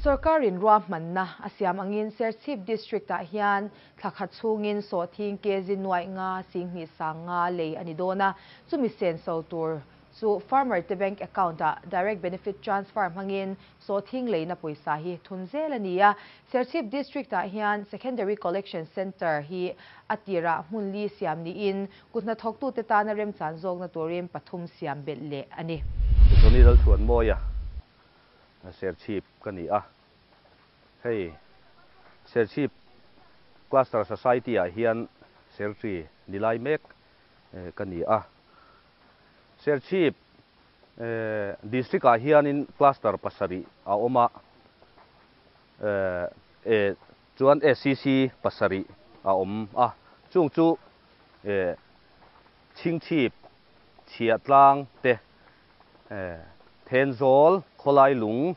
Sorkarin ruahmanna a siam angin Serchhip District-ah hian thla khat chhungin sawhthing kg nuaih nga singhnih sang nga lei a ni dawn a, chumi senso tur chu farmer te bank account-ah Direct Benefit Transfer hmangin sawhthing leina pawisa hi thun zel a ni a. Serchhip District-ah hian Secondary Collection Centre hi a tirah hmun li siam niin kuthnathawktute tana remchan zawkna turin pathum siam belh leh a ni. Johnny Lalchhuanmawia Serchhip ka ni a, hei Serchhip Cluster Society ah hian Secretary ni lai mek ka ni a. Serchhip District ah hianin Cluster pasarih a awm a, chuan SCC pasarih a awm a, chung chu Chhingchhip, Chhiahtlang te Thenzawl, Khawlai Lung,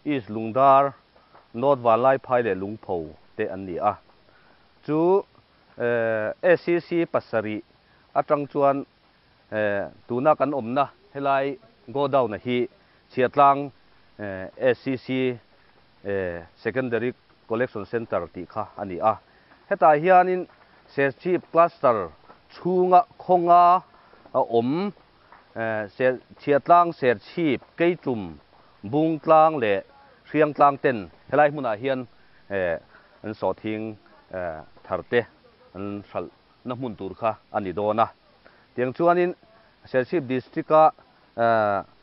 East Lungdar, North Vanlaiphai leh Lungpho te an ni a. Chu SCC pasarih atang chuan tuna kan awmna helai godown-a hi Chhiahtlang SCC Secondary Collection Centre tih kha a ni a. Hetah hianin Serchhip Cluster chhunga khawnga awm Chhiahtlang, Serchhip, Keitum, Bungtlang leh Hriangtlang ten helai hmunah hian an sawhthing thar te an hralh na hmun tur kha a ni dawn a. Tiang chuanin Serchhip District-a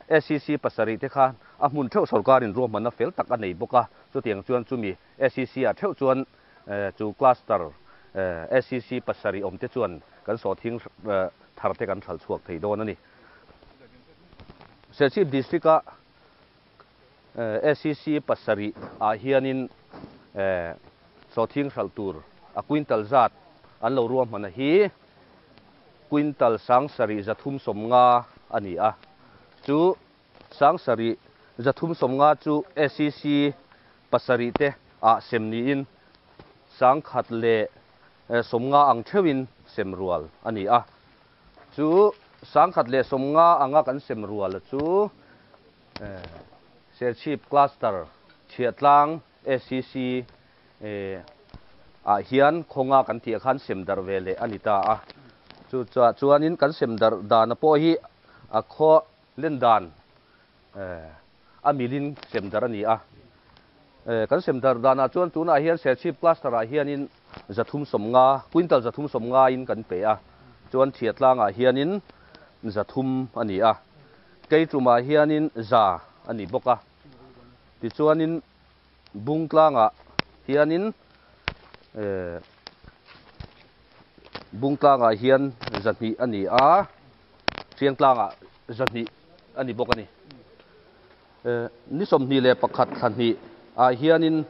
SCC pasarih te kha a hmun theuh sorkarin ruahmanna fel tak a nei bawk a, chutiang chuan chumi SCC-ah theuh chuan chu cluster SCC pasarih awm te chuan kan sawhthing thar te kan hralh chhuak thei dawn a ni. Serchhip District-a SCC pasarih ah hianin sawhthing hralh tur a quintal zat an lo ruahman a hi quintal sangsarih 350 a ni a. Chu sangsarih 350 chu SCC pasarih te ah sem niin 150 ang theuhin sem rual a ni a. Chu 150 anga kan sem rual a chu Serchhip Cluster Chhiahtlang SCC ah hian khawnga kan tih ah khan sem darh ve leh a ni ta a. Chu chuanin kan sem darh dana pawh hi a khaw len dan a milin sem darh a ni a. Kan sem darh danah chuan tunah hian Serchhip Cluster ah hianin 350, quintal 350 in kan pe a, chuan Chhiatlangah hianin 300 a ni a, Keitumah hianin 100 a ni bawk a, tichuanin Bungtlangah hianin Bungtlangah hian 200 a ni a, Hriangtlangah 200 a ni bawk a ni. Ni 21 thla hnih ah hianin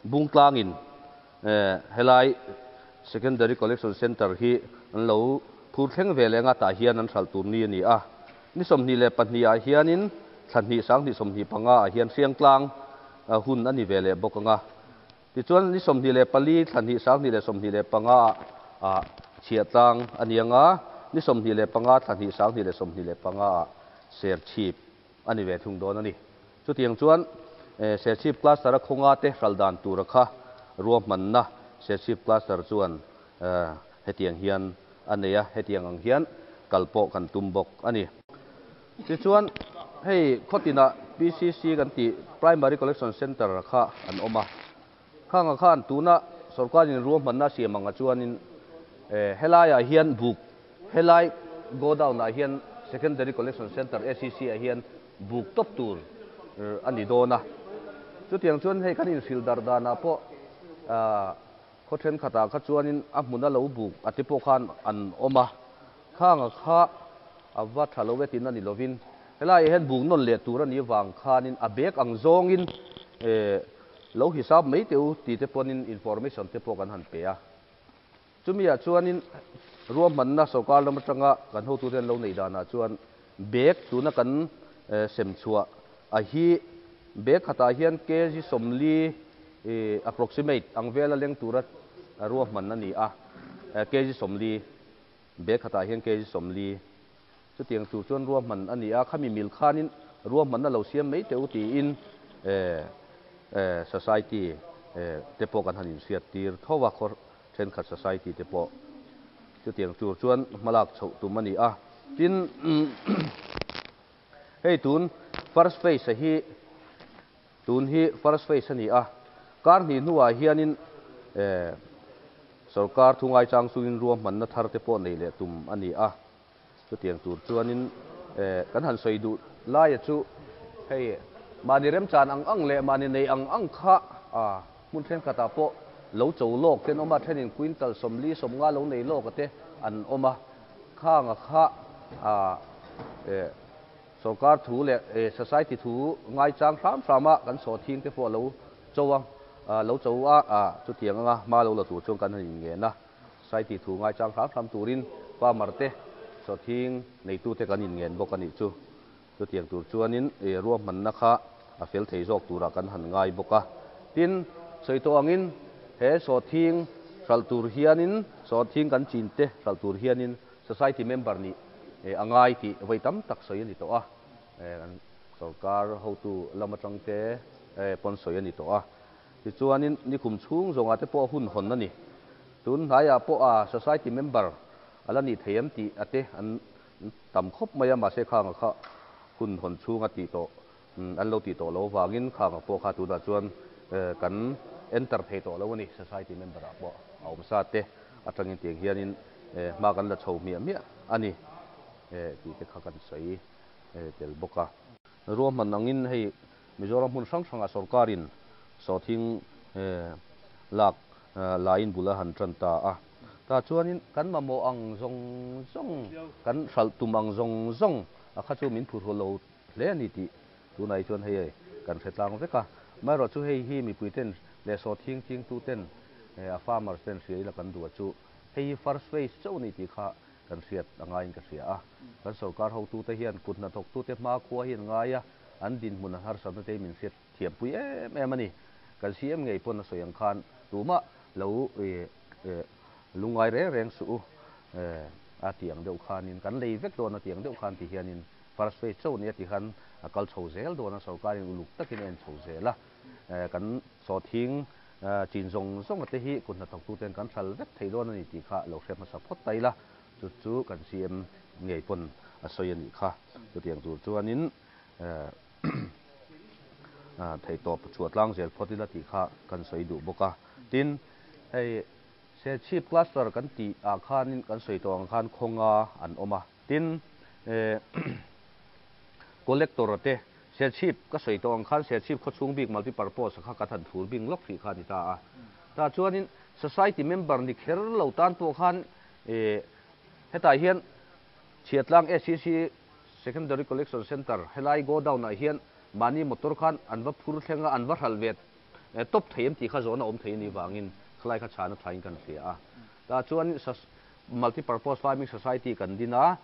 Bungtlangin helai Secondary Collection Centre hi an lo phur thleng ve leh nga tah hian an hralh tur ni a ni a. Ni 22 ah hianin thla hnih 2025 ah hian Hriangtlang hun a ni ve leh bawk ang a. Tichuan ni 24 thla hnih 2025 ah Chhiahtlang a ni ang a, ni 25 thla hnih 2025 ah Serchhip a ni ve thung dawn a ni. Chutiang chuan Serchhip Cluster-a khawnga te hral dan tura kha ruahmanna Serchhip Cluster chuan hetiang hian a nei a, hetiang ang hian kal pawh kan tum bawk a ni. Tichuan hei khawtinah PCC kan tih Primary Collection Centre kha an awm a, khangah khan tuna sorkarin ruahmanna a siam anga chuanin helaiah hian buk, helai godown-ah hian Secondary Collection Centre, SCC, ah hian buk tawp tur a ni dawn a. Chutiang chuan hei kan inhrilh darh danah pawh khaw thenkhatah kha chuanin a hmuna lo buk a te pawh khan an awm a, khanga kha a va tha lo e tiin a ni lovin helaiah hian buk nawn leh tur a nih vang khanin a bag ang zawngin lo hisap mai teh u tih te pawhin information te pawh kan han pe a. Chumiah chuanin ruahmanna sorkar lam atanga kan hotute an lo neih danah chuan bag tuna kan sem chhuah a hi bag khatah hian kg 40 approximate ang vela leng tura ruahman a ni a, kg 40 bag khatah hian kg 40 chutiang tur chuan ruahman a ni a, khami mil khanin ruahmanna lo siam mai teh u tiin. Society te pawh kan han inhriat tir tho a, khaw thenkhat Society te pawh chutiang tur chuan hmalak chhoh tum a ni a. Tin, hei tun first phase a hi tun hi first phase a ni a, kar hnih hnuah hianin sorkar thu ngaichang chungin ruahmanna thar te pawh neih leh tum a ni a. Chutiang tur chuanin kan han sawi duh laia chu hei mahni remchan ang ang leh mahni nei ang ang kha hmun thenkhatah pawh lo cho lawk te an awm a, thenin quintal 40 50 lo nei lawk a te an awm a, khanga kha sorkar thu leh society thu ngaichang hram hram a kan sawhthing te pawh lo cho a, lo cho a, chutiang anga hma lo la tur chuan kan han inngen a. Society thu ngaichang hram hram turin farmer te sawhthing neitute kan inngen bawk a nih chu. Chutiang tur chuanin ruahmanna kha a fel thei zawk turah kan han ngai bawk a. Tin, sawi tawh angin he sawhthing hralh tur hianin sawhthing kan chin te hralh tur hianin society member nih a ngai tih vawi tam tak sawi a ni tawh a. Kan sorkar hotu lam atang te pawn sawi a ni tawh a. Tichuanin nikum chhung zawngah te pawh hun hawn a ni. Tun hnaiah pawh a society member a la nih thei em tih a te an tam khawp mai a, mahse khanga kha hun hawn chhung a tih tawh an lo tih tawh loh avangin khanga pawh kha tunah chuan kan enter thei tawh lo a ni. Society member ah pawh a awm sa te atangin tiang hianin hma kan la chho hmiah hmiah a ni tih te kha kan sawi tel bawk a. Ruahman angin hei Mizoram hmun hrang hrangah sorkarin sawhthing lak laiin bul a han tan ta a. Tah chuanin kan mamawh ang zawng zawng, kan hralh tum ang zawng zawng a kha chu min phurhu lo hle a ni tih tunah hi chuan hei kan hre tlang vek a. Amaherawhchu chu hei hi mipuiten leh sawhthing chingtuten a farmers ten hria ila kan duh a chu hei hi first phase chauh a ni tih kha kan hriat a ngaiin ka hria a. Kan sorkar hotute hian kut hnathawktute hmakhua hi an ngai a. An dinhmun an harsatna te hi min hriat thiampui em em a ni. Kan CM ngei pawn a sawi ang khan tumah lo lungngai reng reng suh u a tih ang deuh khanin kan lei vek dawn a tih ang deuh khan ti hianin first phase chauh nia ti khan a kal chho zel dawn a, sorkarin uluk takin a en chho zel a. Kan sawhthing chin zawng zawnga te hi kut hnathawktuten kan hral vek thei dawn a ni tih kha lo hre hmasa phawt ta ila, chu chu kan CM ngei pawn a sawi a nih kha. Chutiang tur chuanin Theihtawp chhuah tlang zel phawt ila tih kha kan sawi duh bawk a. Tin, hei Serchhip cluster kan tih ah khanin kan sawi tawh ang khan khawnga an awm a. Tin, collector te Serchhip ka sawi tawh ang khan Serchhip khawchhung bik multipurpose kha kan han thur bing lawk hrih kha a ni ta a. Tah chuanin society member ni kher lo tan pawh khan hetah hian Chhiatlang SCC Secondary Collection Centre helai godown ah hian mahni motor khan an va phur thleng a, an va hralh ve tawp thei em tih kha zawhna awm thei a nih vangin khalai kha chhana thain kan hria a. Tah chuan Multipurpose Farming Society kan din a,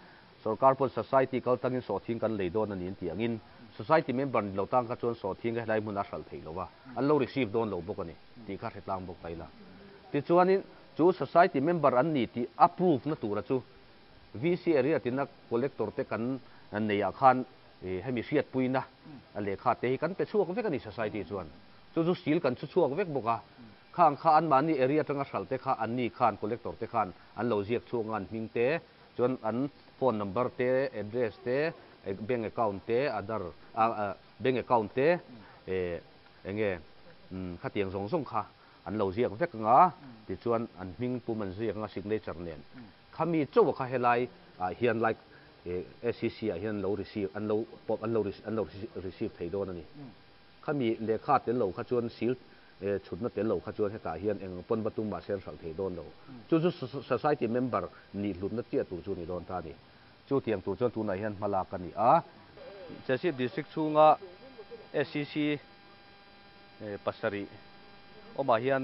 sorkar pawn society kal tangin sawhthing kan lei dawn a ni an tih angin society member ni lo tang kha chuan sawhthing helai hmun a hralh theih lo va, an lo receive dawn lo bawk a ni tih kha hre tlang bawk ta ila. Tichuanin chu society member an ni tih a proof na tura chu VC area tina collector te kan nei ah khan hemi hriatpuina lehkha te hi kan pe chhuak vek a ni society chuan. Chu chu seal kan chhu chhuak vek bawk a. Khang kha anmahni area atanga hralh te kha anni khan collector te khan an lo ziak chhuak nga an hming te chuan an phone number te address te bank account te adhar bank account te enge khatiang zawng zawng kha an lo ziak vek anga tichuan an hming pum an ziak anga signature nen. Khami chauh kha helai ah hian like SEC ah hian lo receive an lo pawp an lo an lo receive thei dawn a ni. Khami lehkha tel lo kha chuan seal chhutna tel lo kha chuan hetah hian eng pawn va tum mahse an hralh thei dawn lo. Chu chu society member nih hlutna chiah tur chu a ni dawn ta a ni. Chu tiang tur chuan tunah hian hmalak a ni a. Serchhip District chhunga SEC pasarih awmah hian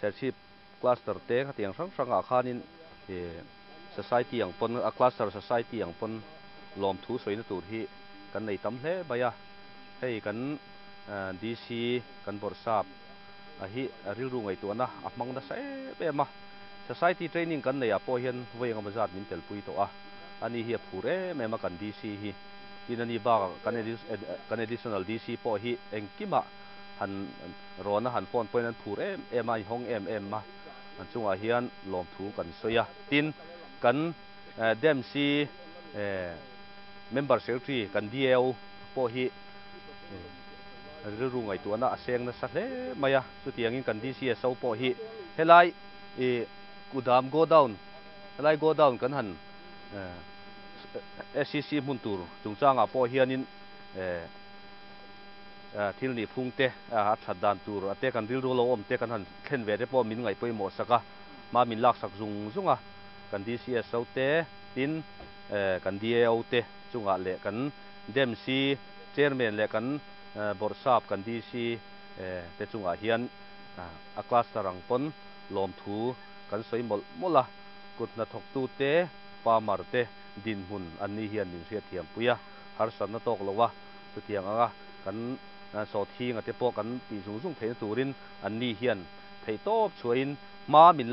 Serchhip cluster te khatiang hrang hrangah khanin society ang pawn a cluster society ang pawn lawmthu sawina tur hi kan nei tam hle mai a, hei kan DC kan bawrhsap a hi rilru ngaihtuahna a hmang nasa em em a, society training kan neihah pawh hian vawi engemaw zat min telpui tawh a, ani hi a phur em em a kan DC hi. Tin ani bakah kan kan additional DC pawh hi engkimah han rawn a han phone pawhin an phur em em a, an hawng em em a, an chungah hian lawmthu kan sawi a. Tin, kan DEMC member secretary kan DAO pawh hi rilru ngaihtuahna a seng nasa hle mai a, chutiangin kan DCSO pawh hi helai kudam godown helai godown kan han SEC hmun tur chungchangah pawh hianin thil nih phung te, a that dan tur a te kan rilru lo awm te kan han thlen ve te pawh min ngaih pawimawh sak a, hma min lak sak zung zung a, kan DCSO te tin kan DAO te chungah leh kan DEMC Chairman leh kan Bawrhsap kan DC te chungah hian a cluster ang pawn lawmthu kan sawi mawlh mawlh a, kut hnathawktute farmer te dinhmun an ni hian min hriatthiam pui a, harsatna tawk lo a, chutiang anga kan sawhthing a te pawh kan tih zung zung theihna turin an ni hian theihtawp chhuahin hma min.